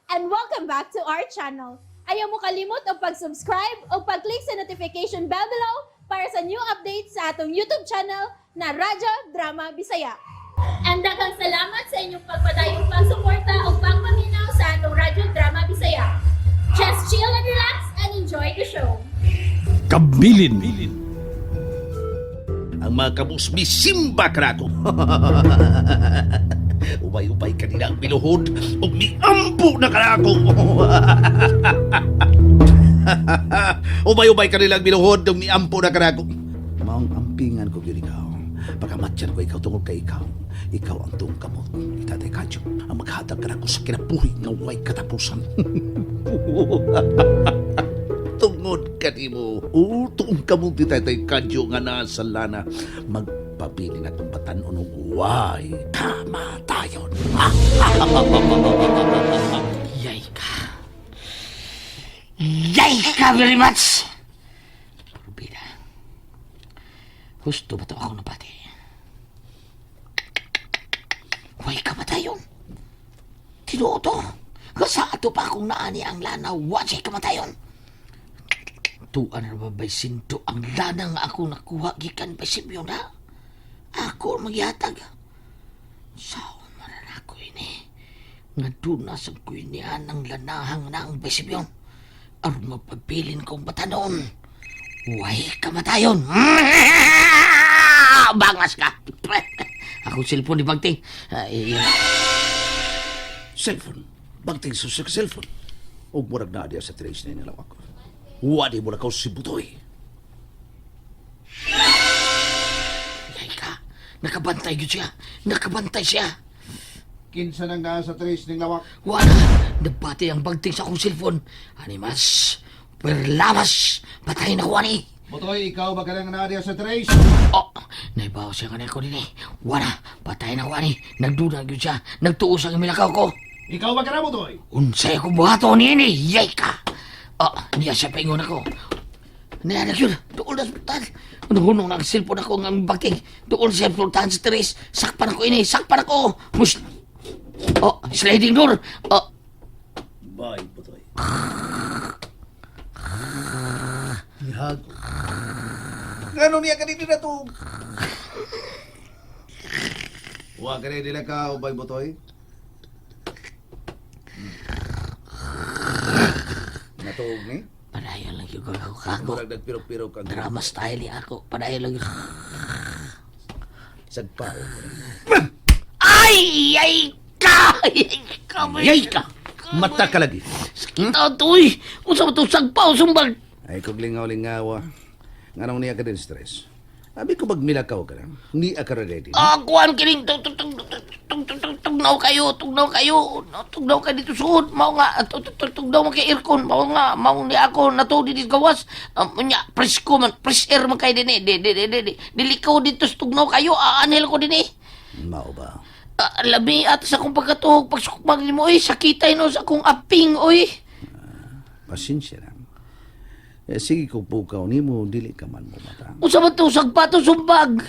And welcome back to our channel. Ayaw mo kalimot og pag-subscribe o pag-click sa notification bell below para sa new updates sa atong YouTube channel na Radyo Drama Bisaya. And daghang salamat sa inyong pagpadayong pagsuporta o pagpaminaw sa atong Radyo Drama Bisaya. Just chill and relax and enjoy the show. Kabilin. Ang mga kabus misimba kanako. Ubay-ubay kanila ang biluhod ug miampo na kanako. Ubay-ubay kanila ang biluhod ug miampo na kanako. Maong ampingan ko gyud ikaw. Pagamatyan ko ikaw tungod kay ikaw. Ikaw ang tuong kamot. Itatay kadyo ang maghatag kanako sa kinabuhi nga way katapusan. Tungod kanimo. O, tuong kamot ni Tatay Kadyo nga nasa lana. Magpapili na kong batan-on og way kamatayon. Yay ka. Yay ka very much! Pero bida, gusto ba to ako nabati? Way ka ba tayo? Tinuo to. Kasa ato pa akong naani ang lana, wa siya'y kamatayon. Tuan na ba ba'y sinto ang lana nga ako nakuha gikan pa Simeon na? Ako ang magyatag. Saon man na ako ini. Nga doon na sa kuinian ng lanahang na ang Simeon. Aron mapabilin kong batanon. Way kamatayon. Bangas ka. Ako cellphone ni Bagting. Ay, Cellphone. Bagting sa cellphone. Og murag na diya sa trace na nilawak ko. Wadi mo na kaw si Butoy. Yay ka. Nakabantay yun siya. Nakabantay siya. Kinsa nang naa sa trace ning lawak? Wala. Nabati ang bagting sa akong cellphone. Animas. Perlamas. Patayin ako ani. Butoy, ikaw ba ka nang naa diya sa trace? Oh, naibaw siya kanina ko din eh. Wala. Patayin ako ani. Nagduda yun siya. Nagtuo sa milakaw ko. Ikaw ba ka na, Butoy? Unsay akong buhaton niini. Yay ka. Oh, niya siya paingon ako. Niya na yun. Dool na sultan. Hunong na ang cellphone ako ng bagting. Dool siya sultan sa tres. Sakpan ako ini. Sakpan ako. Mus... Oh, sliding door. Oh, Bye, Butoy. Ihag. Ngano niya kanina na to? Wa ka na nila ka, ubay Butoy? Natuog ni? Padayon lang yung kako. Murag nagpirok-pirok ang Drama style ni ako. Padayon lang yung... Sagpao. Ay! Ay ka! Ay ka! Yay ka! Mata ka lagi. Sakit to, uy! Unsa ba itong sagpaw, sumbag? Ay, kog lingaw-lingaw. Nganong niya ka din stress? Abi ko magmilakaw ka na. Ni ka ready. Ah, kuan kining tugnaw kayo, tugnaw kayo, tugnaw kayo dito suod, mao nga tugnaw man kay aircon, mao nga mao ni ako nato dito gawas. Nya presko man, fresh air man kay dinhi, di di di di. Dili ko dito sa tugnaw kayo, aanhel ko dinhi. Mao ba? Ah, labi at sa akong pagkatuhog pagsukmag nimo oy, sakitay no sa akong aping oy. Pasensya na. Eh, sige kung pukaw nimo, dili ka man mo mata. Unsa man to sagpato sumbag?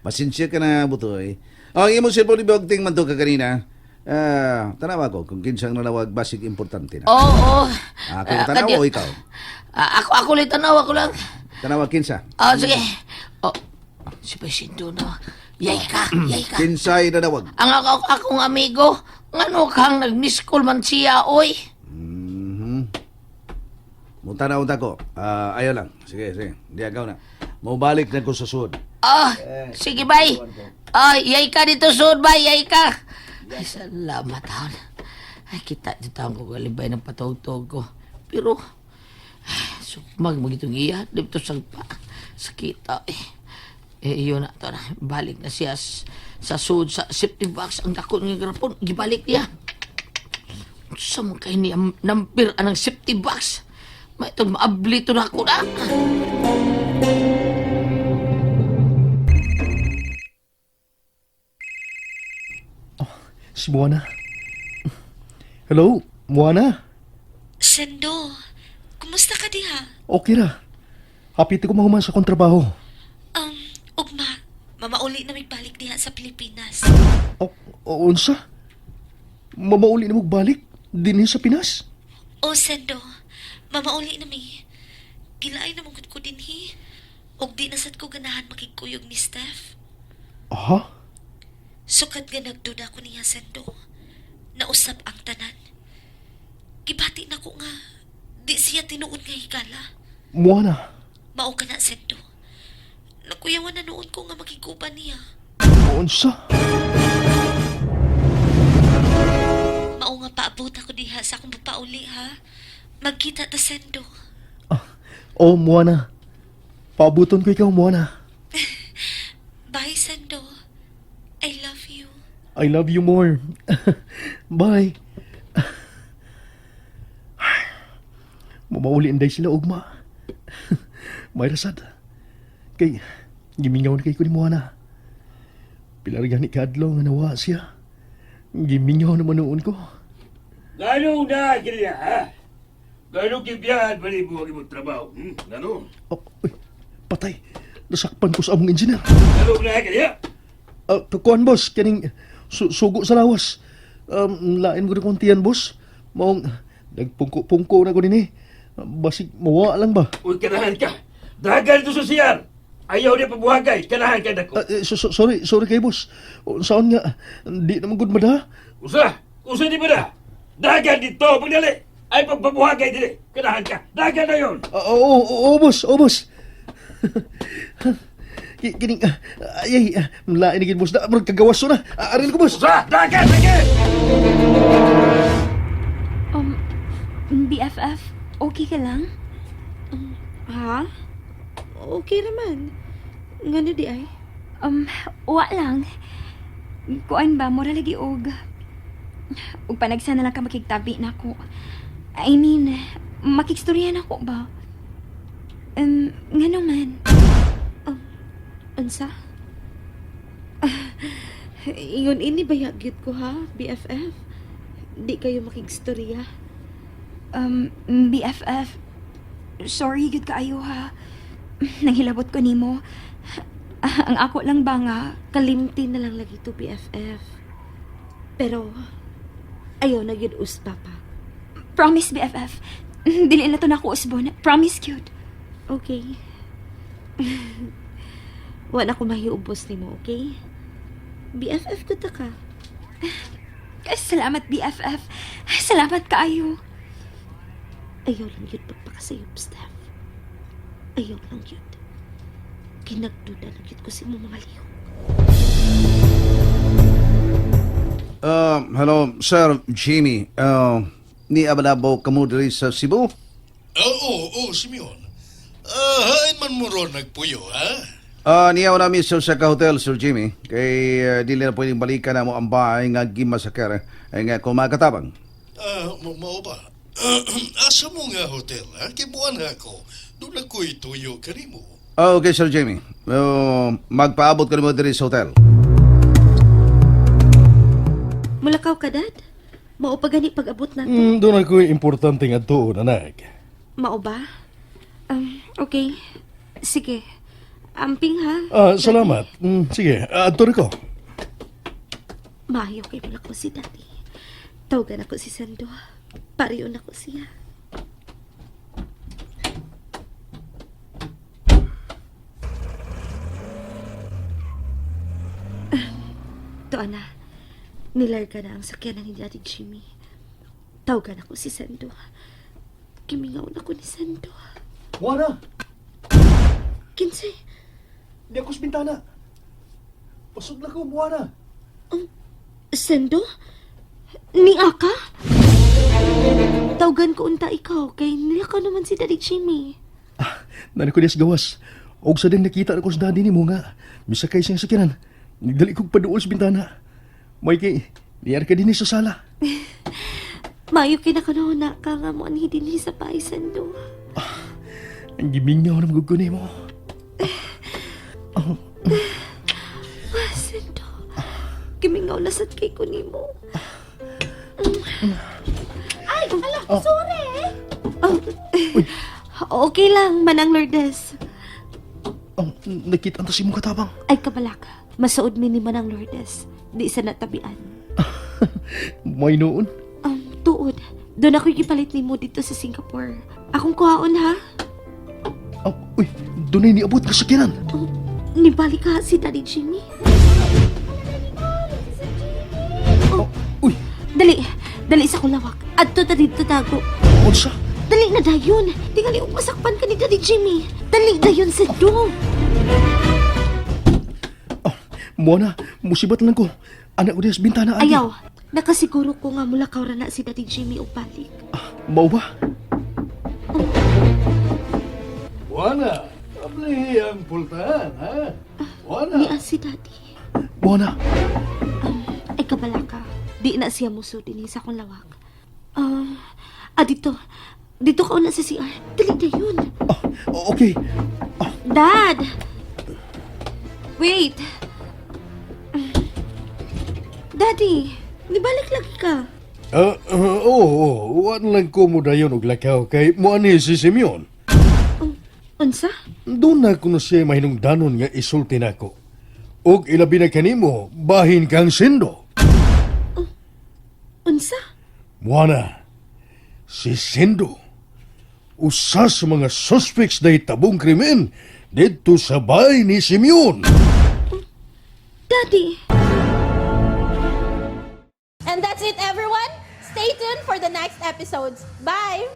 Pasensya ka na, Butoy. Oh, imong cellphone ni Bogting man to ka kanina. Ah, tanawa ko kung kinsang nanawag basig importante na. Oo. Ah, ako tanawa o ikaw? Ah, ako ako lang tanaw ako lang. Tanawa kinsa? Ah, sige. Oh, si Presinto na. Yay ka, yay ka. Kinsay nanawag? Ang ako, akong amigo, ngano kang nag-miss call man siya, oy. Munta na unta ko. Ah, ayaw lang. Sige, sige. Di agaw na. Mubalik na ko sa sud. Ah, sige, bay. Ah, yay ka dito, sud, bay, yay ka. Ay, salamat, ha. Ay, kita dito ang kugalibay ng patugtog ko. Pero, ay, sukmag magitong iya, dito sa pa, sakita, eh. Eh, yun na, to na. Balik na siya sa sud, sa safety box, ang dako ng grapon, gibalik niya. Sa mga kay niya, nampir anang safety box. May itong maabli to na ako na. Si Moana. Hello, Moana. Sendo, kumusta ka diha? Okay ra. Hapit ko mahuman sa akong trabaho. Ugma, mamauli na migbalik diha sa Pilipinas. O, o unsa? Mamauli na magbalik dinhi sa Pinas. O Sendo, mamauli na mi. Gilaay na mong ko dinhi. Og di na sad ko ganahan makigkuyog ni Steph. Aha? Sukad nga nagduda ko niya, Sendo. Nausap ang tanan. Gibati na ko nga. Di siya tinuod nga higala. Moana. Mao ka na, Sendo. Nakuyawan na noon ko nga makiguban niya. Unsa? Mao nga paabot ako diha sa akong papauli ha. Magkita ta, Sendo. Ah, oh, Moana. Paabuton ko ikaw, Moana. Bye, Sendo. I love you. I love you more. Bye. Mamauli inday sila ugma. May rasad. Kay, gimingaw na kay ko ni Moana. Pilar gani kaadlaw nga nawa siya. Gimingaw naman noon ko. Ganong na, kanya, ha? Ganong kibiyahan pa rin mo ang imong trabaho, Ganong? Oh, uy, patay. Nasakpan ko sa among engineer. Ganong na, kanya? Kuan boss, kaning sugo sa lawas. Lain ko na kontian boss. Maong nagpungko-pungko na ko din eh. Basig mawa lang ba? Uy, kanahan ka. Dagan ito sa siyar. Ayaw niya pabuhagay. Kanahan ka nako. Sorry, sorry kay boss. Saan nga, di naman good mada. Usa! Usa di ba na? Dagan dito, pagdali! Ay pagpabuhagay dili. Kanahan ka. Dagan na yun. Oo, oo, oo, boss, oo, boss. Kining, ay, ay, lain ni boss na, murag kagawas na. Aril ko, boss. Usa! Dagan! Dagan! Um, BFF, okay ka lang? Ha? Okay naman. Ngano di ay? Wa lang. Kuan ba, mura lagi og... Og panagsa na lang ka makigtabi na ako. I mean, makigstorya na ako ba? Ngano man. Unsa? Ingon ini bayagit ko ha, BFF. Di kayo makigstorya. BFF, sorry gud kaayo ha. Nanghilabot ko nimo. Ang ako lang ba nga, Kalimti na lang lagi to BFF. Pero ayaw na gyud uspa pa. Promise BFF, dili na to na ako usbon. Promise cute. Okay. Wa na ko mahiubos nimo, okay? BFF ko ta ka. Salamat BFF. Salamat kaayo. Ayaw lang yun pagpakasayop, Steph. Ayaw lang yun. Kinagduda lang yun ko sa imong mga lihok. Hello, Sir Jimmy. Ni abalabaw kamo diri sa Cebu? Oo, oo, Simeon. Hain man mo ron nagpuyo, ha? Niya nami sa usa ka hotel, Sir Jimmy. Kay dili na pwedeng balikan na mo ang bahay nga gimasakar ay nga kumakatabang. Mao ba? Asa mo nga hotel, ha? Kibuan ako. Doon ako'y tuyo kanimo. Okay, Sir Jimmy. Magpaabot ka nimo diri sa hotel. Mulakaw ka, Dad? Mao pa gani pag-abot nato. Doon ako'y importante nga tuon, anak. Mao ba? Okay. Sige. Amping ha. Salamat. Sige, adto ko. Maayo kay mulakaw si Daddy. Tawagan ako si Sando. Pariyon ako siya. To ana, nilarga na ang sakyanan ni Daddy Jimmy. Tawagan ako si Sando. Kimingaw na ko ni Sando. Moana, Kinsay, di ako sa bintana. Pasod lang ko, Moana. Sendo? Ni Aka? Tawagan ko unta ikaw kay nilakaw naman si Daddy Jimmy. Nani ko sa gawas. Og sa din nakita ko sa daddy ni mo nga. Misakay siyang sakyanan. Nagdali kog paduol sa bintana. May kay, niyar ka din sa sala. Maayo kay nakanahon na ka nga mo anhi dinhi sa bahay, Sendo. Ang gimingaw na maguguni mo. Sendo, gimingaw na sad kay ko nimo. Ay, ala, sorry. Oh, okay lang, Manang Lourdes. Ang nakita ang si mong katabang. Ay kabalaka, masuod mi ni Manang Lourdes. Di sa natabian. May noon. Tuod. Doon ako gipalit nimo dito sa Singapore. Akong kuhaon ha. Ah, uy, doon ay niabot ka sakyanan. Oh, nibalik ka si Daddy Jimmy. Oh, Uy, dali. Dali sa kulawak. Adto ta dito tago. unsa? Dali na dayon. Tingali og masakpan ka ni Daddy Jimmy. Dali dayon sa dong. Oh, Mona, musibat lang ko. Anak ko diya sa bintana. Agi. Ayaw. Nakasiguro ko nga mulakaw ra na si Daddy Jimmy og balik. Ah, mao ba? Wala. Abli ang pultahan, ha? Wala. Niya si Daddy. Mona, Ay kabala ka. Di na siya muso din sa akong lawak. Ah, dito. Dito ka una sa CR. Dali dayon. ah, okay. Dad! Wait! Daddy, nibalik lagi ka. Ah, ah, oo, oh, oh, lang ko mo dayon og lakaw kay mo ani si Simeon. Unsa? Doon na kuno siya mahinungdanon nga isulti nako. Og ilabi na kanimo, bahin kang sindo. Unsa? Muana, si Sindo, usa sa mga suspects na itabong krimen didto sa bahay ni Simeon. Daddy! And that's it, everyone. Stay tuned for the next episodes. Bye!